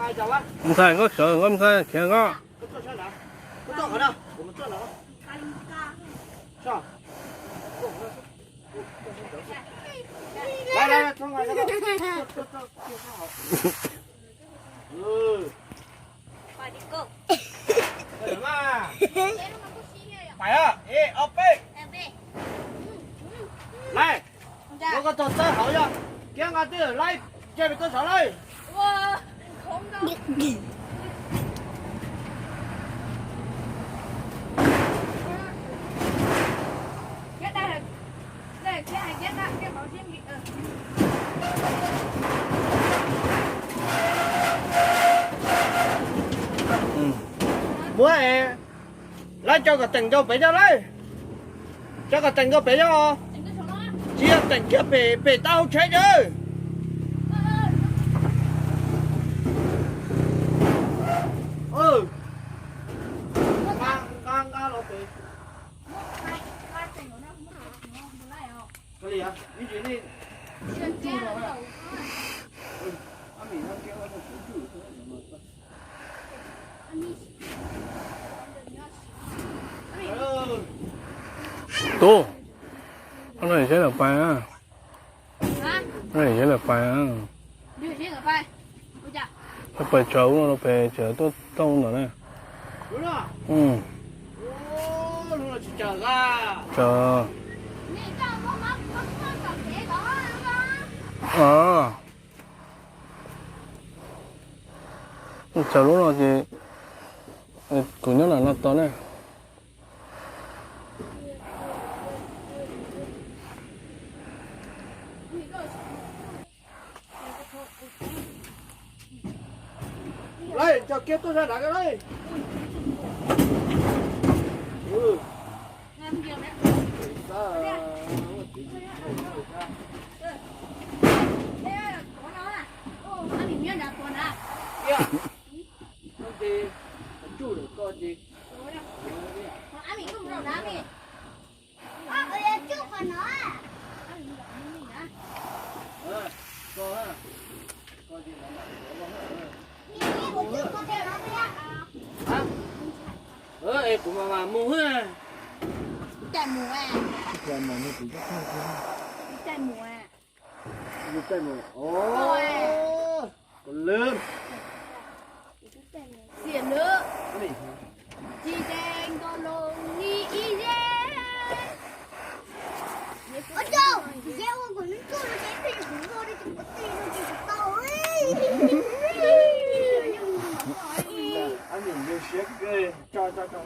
Mus thaij nkoj sawv, nkoj mus thaij khiav nkoj. Pais, ib ob peb. Lawv koj tog txawb hauv yog kiab nqa twj lawm, ntse pem tuaj saud lawm. Muab es, lawv coj kom teem rau pem yog lawm. Coj kom teem rau pem yog. Tsis yog teem kiag pem, pem tau hauv tsheb yawg. Nqa, nqa los pem. Tub, no yog seb lawv pais na. No yog seb lawv pais na. Lawv pais tsaws ub no pem tsaws tuaj tau ntawm na. Tsaws. Tsaws lub no ces kuv nyob ntawm no tos ne. Lawv coj kiag tuaj sab nrad ko lawm. Es kuv mas mas mus. Cai mus. Cai mus. Cai mus. Xiam lwm. Tsis de nto los li ib ze. Ua rau, ua kuv nub tsuj no ces peb kuv noj li kuv tau. Siab kawg, tso tso tso.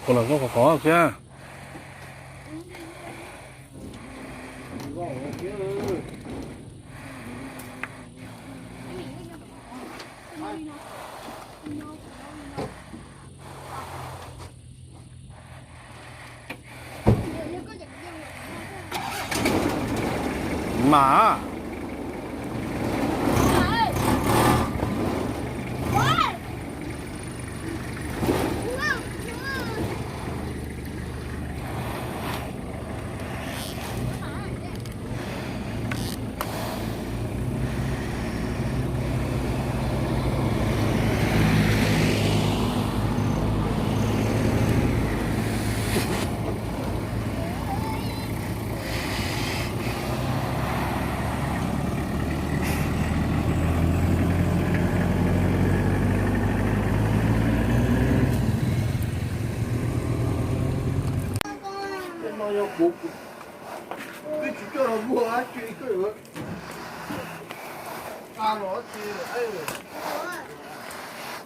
Ua los koj qhov qhov kiag. Mas.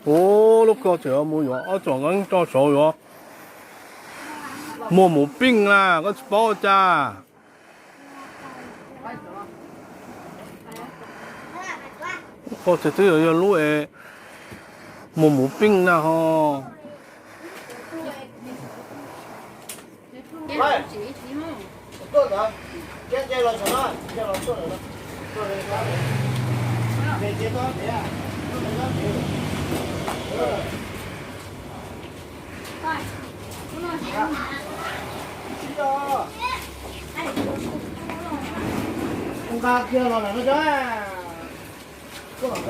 Ua, lub ko tseem mus yuav ob txom nqeeb tso saud yuav muag mus pij na, koj tsis paub cas? Ko tseem twb yog lub es muag mus pij na ho. Nqa kiag los ntawm no cov. Tuaj los ntawd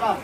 los,